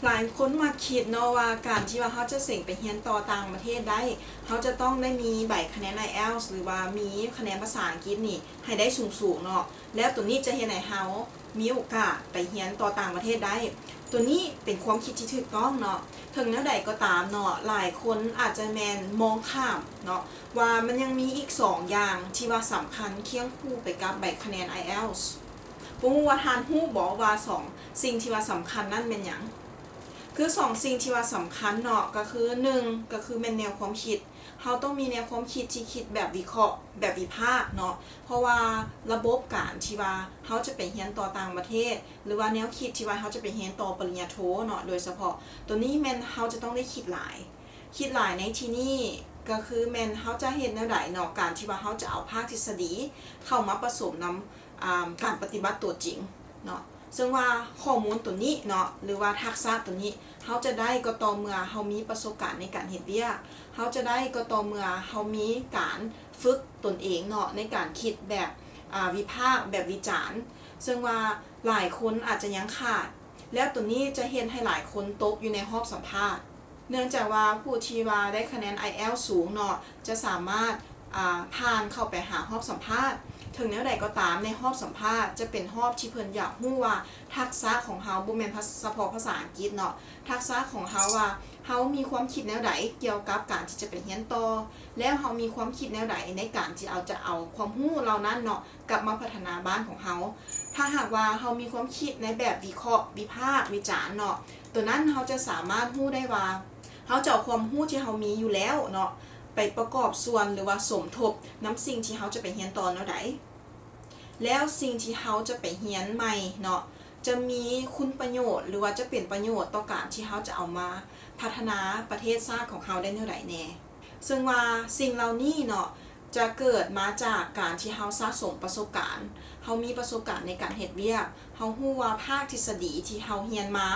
ຫຼາຍຄົນມັກຄິດເນາະວ່າ ການທີ່ວ່າເຮົາຈະເສັງໄປຮຽນຕໍ່ຕ່າງປະເທດໄດ້ ເຮົາຈະຕ້ອງໄດ້ມີໃບຄະແນນໄອແອລສ໌ ຫຼືວ່າມີຄະແນນພາສາອັງກິດນີ້ໃຫ້ໄດ້ສູງໆເນາະ ແລ້ວໂຕນີ້ຈະເຮັດໃຫ້ເຮົາມີໂອກາດໄປຮຽນຕໍ່ຕ່າງປະເທດໄດ້. ໂຕນີ້ເປັນຄວາມຄິດທີ່ຖືກຕ້ອງເນາະ. ເຖິງແນວໃດກໍຕາມເນາະ ຫຼາຍຄົນອາດຈະແມ່ນມອງຂ້າມເນາະ ວ່າມັນຍັງມີອີກສອງຢ່າງທີ່ວ່າສຳຄັນຄຽງຄູ່ໄປກັບໃບຄະແນນໄອແອລສ໌. ບໍ່ຮູ້ວ່າທ່ານຮູ້ບໍ່ວ່າສອງສິ່ງທີ່ວ່າສຳຄັນນັ້ນແມ່ນຫຍັງ? ຄືສອງສິ່ງທີ່ວ່າສຳຄັນເນາະ ກໍຄື ໜຶ່ງ ກໍຄືແມ່ນແນວຄວາມຄິດ. ເຮົາຕ້ອງມີແນວຄວາມຄິດທີ່ຄິດແບບວິເຄາະ ແບບວິພາກເນາະ ເພາະວ່າລະບົບການທີ່ວ່າເຮົາຈະໄປຮຽນຕໍ່ຕ່າງປະເທດ ຫຼືວ່າແນວຄິດທີ່ວ່າເຮົາຈະໄປຮຽນຕໍ່ປະລິນຍາໂທເນາະ ໂດຍສະເພາະໂຕນີ້ແມ່ນເຮົາຈະຕ້ອງໄດ້ຄິດຫຼາຍ. ຄິດຫຼາຍໃນທີ່ນີ້ກໍຄືແມ່ນເຮົາຈະເຮັດແນວໃດເນາະ ການທີ່ວ່າເຮົາຈະເອົາພາກທິດສະດີເຂົ້າມາປະສົມນຳ ອ່າ ການປະຕິບັດຕົວຈິງເນາະ. ເຊິ່ງວ່າຂໍ້ມູນຕົວນີ້ເນາະ ຫຼືວ່າທັກສະຕົວນີ້ ເຮົາຈະໄດ້ກໍຕໍ່ເມື່ອເຮົາມີປະສົບການໃນການເຮັດວຽກ, ເຮົາຈະໄດ້ກໍຕໍ່ເມື່ອເຮົາມີການຝຶກຕົນເອງເນາະ ໃນການຄິດແບບ ອ່າ ວິພາກ ແບບວິຈານ ເຊິ່ງວ່າຫຼາຍຄົນອາດຈະຍັງຂາດ ແລ້ວຕົວນີ້ຈະເຮັດໃຫ້ຫຼາຍຄົນຕົກຢູ່ໃນຮອບສຳພາດ. ເນື່ອງຈາກວ່າຜູ້ທີ່ວ່າໄດ້ຄະແນນໄອແອລສ໌ສູງເນາະ ຈະສາມາດ ອ່າ ຜ່ານເຂົ້າໄປຫາຮອບສຳພາດ. ເຖິງແນວໃດກໍຕາມ ໃນຮອບສຳພາດຈະເປັນຮອບທີ່ເພິ່ນຢາກຮູ້ວ່າທັກສະຂອງເຮົາ ບໍ່ແມ່ນພາ ສະເພາະພາສາອັງກິດເນາະ, ທັກສະຂອງເຮົາວ່າເຮົາມີຄວາມຄິດແນວໃດກ່ຽວກັບການທີ່ຈະໄປຮຽນຕໍ່ ແລ້ວເຮົາມີຄວາມຄິດແນວໃດໃນການທີ່ເຮົາຈະເອົາຄວາມຮູ້ເຫຼົ່ານັ້ນເນາະ ກັບມາພັດທະນາບ້ານຂອງເຮົາ. ຖ້າຫາກວ່າເຮົາມີຄວາມຄິດໃນແບບວິເຄາະ ວິພາກ ວິຈານເນາະ, ໂຕນັ້ນເຮົາຈະສາມາດຮູ້ໄດ້ວ່າ ເຮົາຈະເອົາຄວາມຮູ້ທີ່ເຮົາມີຢູ່ແລ້ວເນາະ ໄປປະກອບສ່ວນ ຫຼືວ່າສົມທົບນຳສິ່ງທີ່ເຮົາຈະໄປຮຽນຕໍ່ແນວໃດ, ແລ້ວສິ່ງທີ່ເຮົາຈະໄປຮຽນໃໝ່ເນາະ ຈະມີຄຸນປະໂຫຍດ ຫຼືວ່າຈະເປັນປະໂຫຍດຕໍ່ການທີ່ເຮົາຈະເອົາມາພັດທະນາປະເທດຊາດຂອງເຮົາໄດ້ແນວໃດແດ່. ເຊິ່ງວ່າສິ່ງເຫຼົ່ານີ້ເນາະ ຈະເກີດມາຈາກການທີ່ເຮົາສະສົມປະສົບການ, ເຮົາມີປະສົບການໃນການເຮັດວຽກ, ເຮົາຮູ້ວ່າພາກທິດສະດີທີ່ເຮົາຮຽນມາ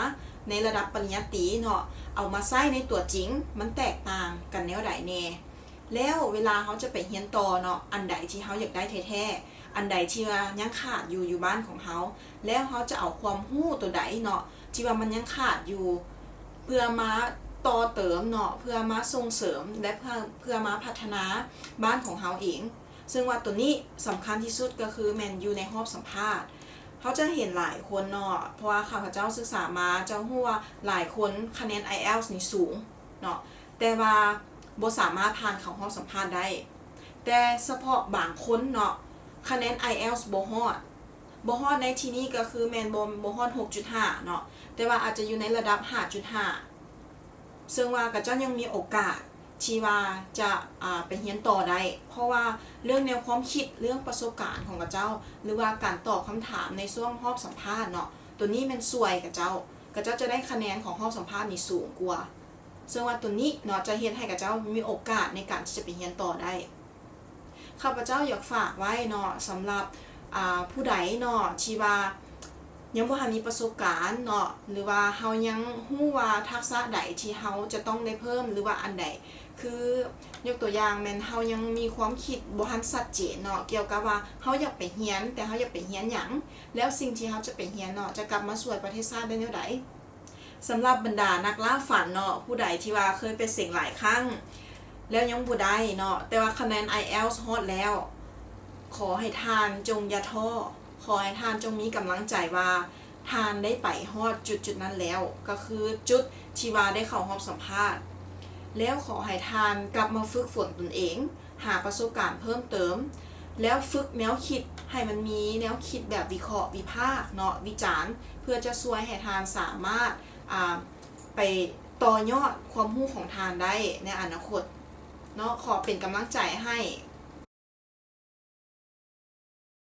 ໃນລະດັບປະລິນຍາຕີເນາະ ເອົາມາໃຊ້ໃນຕົວຈິງ ມັນແຕກຕ່າງກັນແນວໃດແດ່. ແລ້ວເວລາເຮົາຈະໄປຮຽນຕໍ່ເນາະ ອັນໃດທີ່ເຮົາຢາກໄດ້ແທ້ໆ, ອັນໃດທີ່ວ່າຍັງຂາດຢູ່ ຢູ່ບ້ານຂອງເຮົາ, ແລ້ວເຮົາຈະເອົາຄວາມຮູ້ໂຕໃດເນາະ ທີ່ວ່າມັນຍັງຂາດຢູ່ ເພື່ອມາຕໍ່ເຕີມເນາະ ເພື່ອມາສົ່ງເສີມ ແລະ ເພື່ອ ເພື່ອມາພັດທະນາບ້ານຂອງເຮົາເອງ. ເຊິ່ງວ່າໂຕນີ້ສຳຄັນທີ່ສຸດກໍຄືແມ່ນຢູ່ໃນຮອບສຳພາດ. ເຮົາຈະເຫັນຫຼາຍຄົນເນາະ ເພາະວ່າຂ້າພະເຈົ້າສຶກສາມາ ຈະຮູ້ວ່າຫຼາຍຄົນຄະແນນໄອແອລສ໌ນີ້ສູງເນາະ ແຕ່ວ່າບໍ່ສາມາດຜ່ານເຂົ້າຮອບສຳພາດໄດ້. ແຕ່ສະເພາະບາງຄົນເນາະ ຄະແນນໄອແອລສ໌ບໍ່ຮອດ, ບໍ່ຮອດໃນທີ່ນີ້ກໍຄືແມ່ນບໍ່ ບໍ່ຮອດຫົກຈຸດຫ້າເນາະ ແຕ່ວ່າອາດຈະຢູ່ໃນລະດັບຫ້າຈຸດຫ້າ ເຊິ່ງວ່າເຂົາເຈົ້າຍັງມີໂອກາດທີ່ວ່າຈະ ອ່າ ໄປຮຽນຕໍ່ໄດ້ ເພາະວ່າເລື່ອງແນວຄວາມຄິດ ເລື່ອງປະສົບການຂອງເຂົາເຈົ້າ ຫຼືວ່າການຕອບຄຳຖາມໃນຊ່ວງຮອບສຳພາດເນາະ ໂຕນີ້ແມ່ນຊ່ວຍເຂົາເຈົ້າ, ເຂົາເຈົ້າຈະໄດ້ຄະແນນຂອງຮອບສຳພາດນີ້ສູງກວ່າ. ເຊິ່ງວ່າໂຕນີ້ເນາະ ຈະເຮັດໃຫ້ເຂົາເຈົ້າມີໂອກາດໃນການທີ່ຈະໄປຮຽນຕໍ່ໄດ້. ຂ້າພະເຈົ້າຢາກຝາກໄວ້ເນາະ ສຳລັບ ອ່າ ຜູ້ໃດເນາະ ທີ່ວ່າຍັງບໍ່ທັນມີປະສົບການເນາະ ຫຼືວ່າເຮົາຍັງຮູ້ວ່າທັກສະໃດທີ່ເຮົາຈະຕ້ອງໄດ້ເພີ່ມ ຫຼືວ່າອັນໃດ ຄືຍົກຕົວຢ່າງແມ່ນເຮົາຍັງມີຄວາມຄິດບໍ່ທັນຊັດເຈນເນາະ ກ່ຽວກັບວ່າເຮົາຢາກໄປຮຽນ ແຕ່ເຮົາຢາກໄປຮຽນຫຍັງ ແລ້ວສິ່ງທີ່ເຮົາຈະໄປຮຽນເນາະ ຈະກັບມາຊ່ວຍປະເທດຊາດໄດ້ແນວໃດ. ສຳລັບບັນດານັກລ່າຝັນເນາະ ຜູ້ໃດທີ່ວ່າເຄີຍໄປເສັງຫຼາຍຄັ້ງ ແລ້ວຍັງບໍ່ໄດ້ເນາະ ແຕ່ວ່າຄະແນນໄອແອລສ໌ຮອດແລ້ວ, ຂໍໃຫ້ທ່ານຈົ່ງຢ່າທໍ້, ຂໍໃຫ້ທ່ານຈົ່ງມີກຳລັງໃຈວ່າທ່ານໄດ້ໄປຮອດຈຸດໆນັ້ນແລ້ວ, ກໍຄືຈຸດທີ່ວ່າໄດ້ເຂົ້າຮອບສຳພາດ. ແລ້ວຂໍໃຫ້ທ່ານກັບມາຝຶກຝົນຕົນເອງ, ຫາປະສົບການເພີ່ມເຕີມ ແລ້ວຝຶກແນວຄິດໃຫ້ມັນມີແນວຄິດແບບວິເຄາະ ວິພາກເນາະ ວິຈານ ເພື່ອຈະຊ່ວຍໃຫ້ທ່ານສາມາດ ອ່າ ໄປຕໍ່ຍອດຄວາມຮູ້ຂອງທ່ານໄດ້ໃນອະນາຄົດເນາະ. ຂໍເປັນກຳລັງໃຈໃຫ້